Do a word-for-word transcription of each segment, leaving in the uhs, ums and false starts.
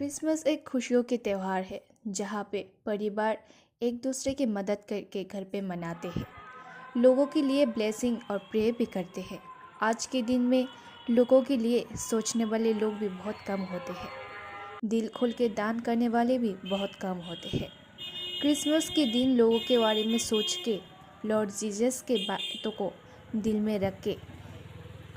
क्रिसमस एक खुशियों के त्यौहार है, जहाँ पे परिवार एक दूसरे की मदद करके घर पे मनाते हैं, लोगों के लिए ब्लेसिंग और प्रे भी करते हैं। आज के दिन में लोगों के लिए सोचने वाले लोग भी बहुत कम होते हैं, दिल खोल के दान करने वाले भी बहुत कम होते हैं। क्रिसमस के दिन लोगों के बारे में सोच के, लॉर्ड जीसस के बातों को दिल में रख के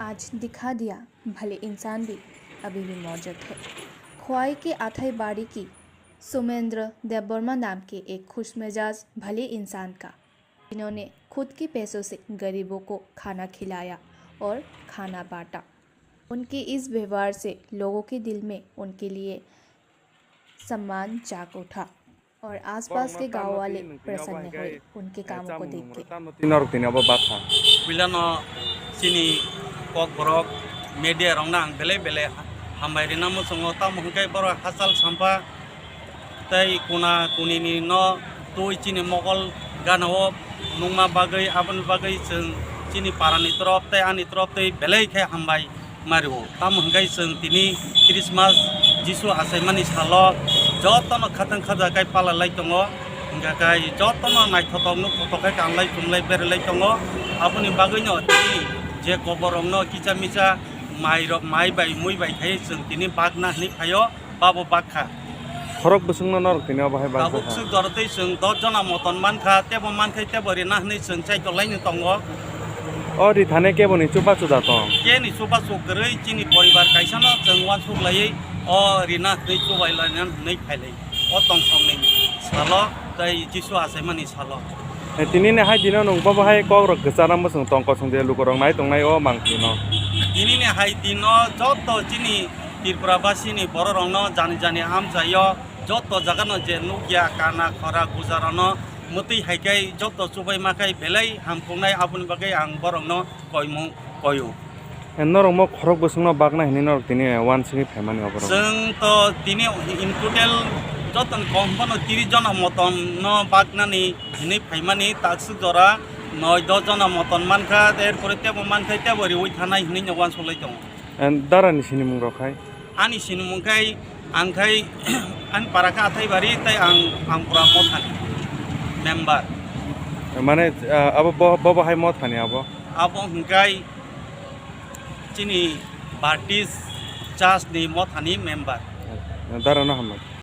आज दिखा दिया, भले इंसान भी अभी भी मौजूद है। खोवाई के आथाई बाड़ी की सोमेंद्र देबबर्मा नाम के एक खुशमिजाज भले इंसान का, जिन्होंने खुद के पैसों से गरीबों को खाना खिलाया और खाना बांटा। उनके इस व्यवहार से लोगों के दिल में उनके लिए सम्मान जाग उठा और आसपास के गांव वाले प्रसन्न हुए उनके कामों को देख के। Tini norok tini abo bakha. Puilano chini kokborok media rokno ang belai belai hambai rina muchungo, tamo hwnkhe borok hachal sampa tei kuna kunini no twi chini mokol gana o nungma bagwi, aboni bagwi chwng chini parani torop tei ani torop tei belai khe hambai mario. Tamo hwnkhe chwng tini Christmas Jisu achaimani salo jotono khatang khaja kai pala lai tongo, hwnkha kai jotono naithotok nuk thotok khe kanlai chumlai berlai tongo. Aboni bagwino tini je koborokno kicha micha mai rok, mai bai mui bai khai chwng tini bagna hwnwi phaio. Babo bakha. Khorok bwswngno norok tini obo hai bakha. Tabuk swk dorotwi chwng dos jona moton mankha, tebo mankhai tebo rina hwnwi chwng chaitolaino tongo. O rithane keboni chubachu da tong? Keni chubachu kwrwi chini poribar kaisano chwng uansuk laiwi o rina hwnwi chubai laina hwnwi phailai. O tongthokni salo tei Jisu achaimani salo. Eh, tinini hai dino nwng bobo hai kokrok kwchana mwswng tong kosong je lukurok nai tongnai o mangpili no. Tinini hai dino joto chini Tripura basini bororokno jani jani amchaio joto jagano je nukya kana khora gujarano mwtwi hai khe joto chubai ma khai belai hamkuknai, aboni bagwi ang borokno koimung koio. Eh, norok mo khorok bwswngno bakna hinwi norok tini uansugwi phaimani oborok? Chwng to tini in total jotoni kom phano tris jona motonno baknani hinwi phaimani, takswk jora noi dos jona moton mankha, erpore tebo mankha tebo riwi thanai hinwi no uansuklai tongo. Eh, darani sinimung rok hai? Ani sinimung khai ang khai ani para khe Athaibari tei ang, ang pura Mothani member. Eh, mane, eh, abo bo, bobo hai Mothani abo? Abo hwnkhe chini Baptist Church ni Mothani member. Dara no hambai.